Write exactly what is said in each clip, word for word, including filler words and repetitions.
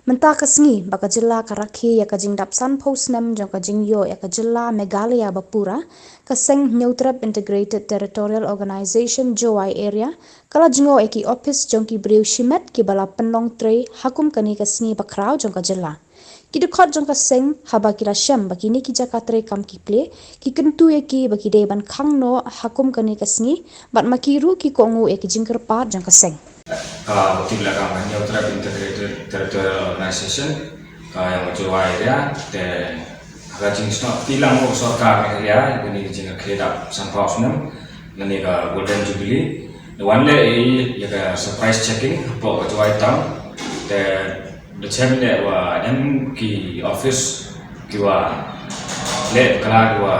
Mynta ka sngi ba ka jylla ka rakhe ïa ka jingdap sanphew snem jong ka jingïoh ïa ka jylla Meghalaya bapura, ka seng Hynñiewtrep Integrated Territorial Organization Jowai Area ka la jngoh ïa ki ophis jong ki briew shimet kiba la pynlong trei ha kum kane ka sngi bakhraw jong ka jylla. Ki dkhot jong ka seng haba ki la shem ba kine ki jaka trei kam ki plie, ki kyntu ïa ki ba ki dei ban khang noh ha kum kane ka sngi, bad ma ki ruh ki kohnguh ïa ki jingkyrpad jong ka seng. Ka bynta la ka Hynñiewtrep Integrated Territorial Organization ka ïong ka Jowai Area, te ka jingsnoh kti lang u sorkar Meghalaya ïa kane ka jingrakhe dap sanphew snem lane ka Golden Jubilee. Da wan leh ïa ka surprise checking hapoh ka Jowai Town, te da chem leh wa em ki office kiwa leh kylla kiwa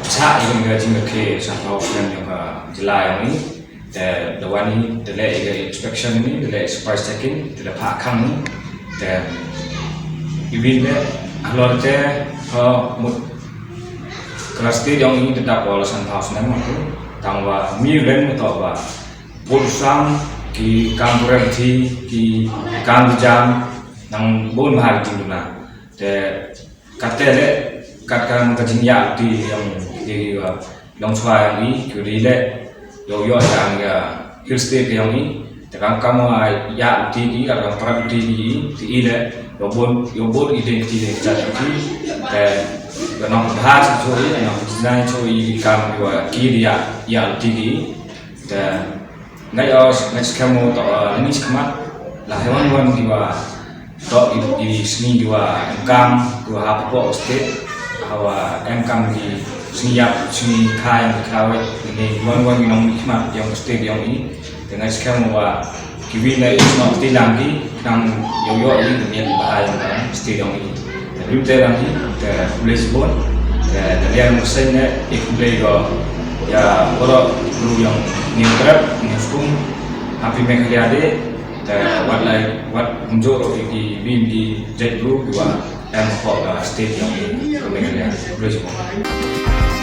chah ïa kane ka jingrakhe sanphew snem ïong ka jylla ïong i. Te da wan i, te leh ïa ka inspection ni, te leh surprise checking, te da phah khang ni. Te i win leh halor te ha mut ka state ïong i te dap wa la sanphew snem ma tu. Tang wa mi ren ma to wa bun sang ki kam pura ki, ki kam ki jam nang bun bahar ki duna. Te kate leh kat kam ka jingïaid lynti ïong ki, uh, longshuwa ïong i, ki ri leh ïoh ïoh ïa ka hill state ïong i. Te kam kam, uh, ïaid lynti ki, kat kam prat lynti ki, te i leh ïoh bun, ïoh bun i dei ki dei ki jat ki. Te ka nong bha chu i, nong jinai chu i kam ïoh ki ri ïaid, ïaid lynti ki. Te nga ïoh, nga skhem mo to, uh, ni skhem la wan wan kiwa to i, i sngi kiwa em kam kiwa hapoh state, hawa em kam ki sngi ïap sngi khai ki kawai ni wan wan ki nong ni khmat ïong state ïong i. Te nga skhem mo wa ki win la i snoh ti lang ki nang ïoh ïoh i ni miet ba ïong state ïong i. Te rim te lang i, te khublei shibun, te, te liang musen ne, i khublei ko, ïa, boro, bru ïong, ni trep, ni skum, happy Meghalaya Day, te, wat lai, wat kumjor, i, i, bim, i, jait bru, kiwa, em, ko, uh, state ïong, i, Meghalaya, khublei shibun.